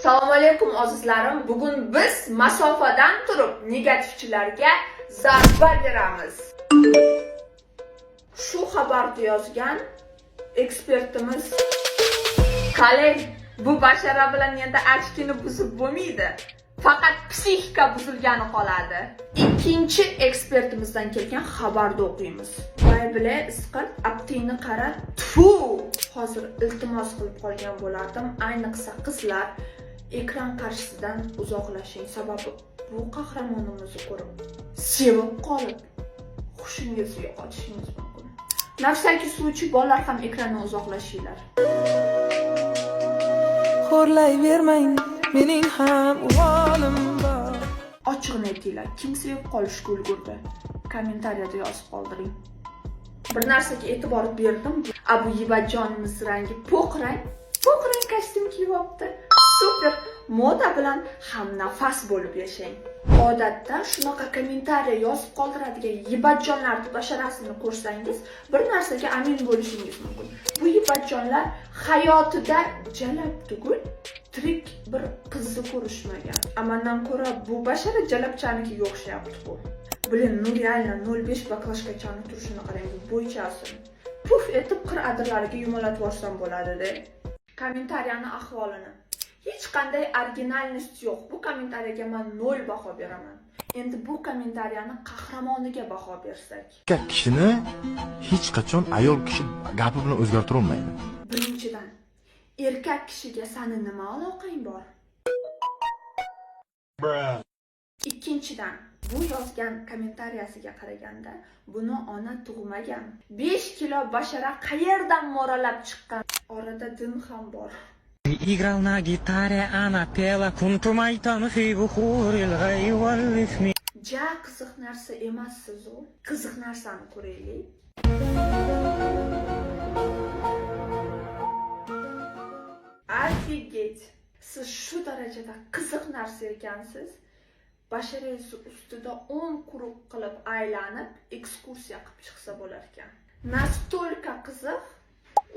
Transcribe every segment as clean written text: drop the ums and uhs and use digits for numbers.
Assalomu alaykum, azizlarim. Bugun biz masofadan turib negativchilarga zarba beramiz. Shu xabarni yozgan ekspertimiz qalay, bu bashara bilan endi очки ni buzib bo'lmaydi. Faqat psixika buzilgani qoladi. Ikkinchi ekspertimizdan kelgan xabarni o'qiymiz. Voy bile, isqirt, aptingni qara. Tfu! Hozir iltimos qilib qolgan bo'lardim. Ayniqsa qizlar, ekran qarshisidan uzoqlashing. Sababi bu qahramonimizni ko'rib, sevib qolib, hushingizni yo'qotishingiz mumkin. На всякий случай bolalar ham ekrandan uzoqlashinglar. Xo'rlayvermang, mening ham uvolim bor. Ochig'ini aytinglar, kim sevib qolishga ulgurdi? Kommentariyada yozib qoldiring. Bir narsaga e'tibor berdim. Abu Yibajonimiz rangi po'q rang, po'q rang kostyum kiyib olibdi. Super! Moda bilan hamnafas bo'lib yashang. Odatda shunaqa kommentariya yozib qoldiradigan yibajonlarni basharasini ko'rsangiz, bir narsaga amin bo'lishingiz mumkin. Bu yibajonlar hayotida jalab tugul, tirik bir qizni ko'rishmagan. Amandan ko'ra bu bashara jalabchanikiga o'xshayapti-ku. Блин, ну реально 0,5 баклажка chani turishini qarang, bu bo'ychasini. Puf etib qir adirlariga yumalatib yuborsam bo'ladi-da. Kommentariyani ahvolini. Hech qanday оригинальность yo'q. Bu kommentariyaga men 0 baho beraman. Endi bu kommentariyani qahramoniga baho bersak. Erkak kishini hech qachon ayol kishi gapi bilan o'zgartirolmaydi. Birinchidan, erkak kishiga sani nima aloqang bor? Ikkinchidan, bu yozgan kommentariyasiga qaraganda buni ona tug'magan. 5 kilo bashara qayerdan mo'ralab chiqqan? Orada din ham bor. Играл на гитаре, она пела كنت ميتا في بحور الغي والإثم. Ja qiziq narsa emassiz u. Qiziq narsani ko'raylik. Офигеть! Siz shu darajada qiziq narsa ekansiz. Basharangiz ustida 10 круг qilib aylanib, ekskursiya qilib chiqsa bo'lar ekan. Настолько qiziq,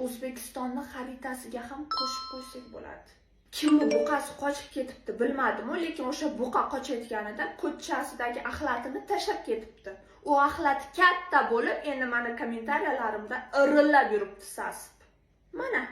O'zbekistonni xaritasiga ham qo'shib qo'ysak bo'ladi. Kimni buqasi qochib ketibdi bilmadim-u, lekin o'sha buqa qochayotganida ko'chchasidagi axlatini tashlab ketibdi. U axlat katta bo'lib, endi mani kommentariyalarimda irillab yuribdi sasib. Mana.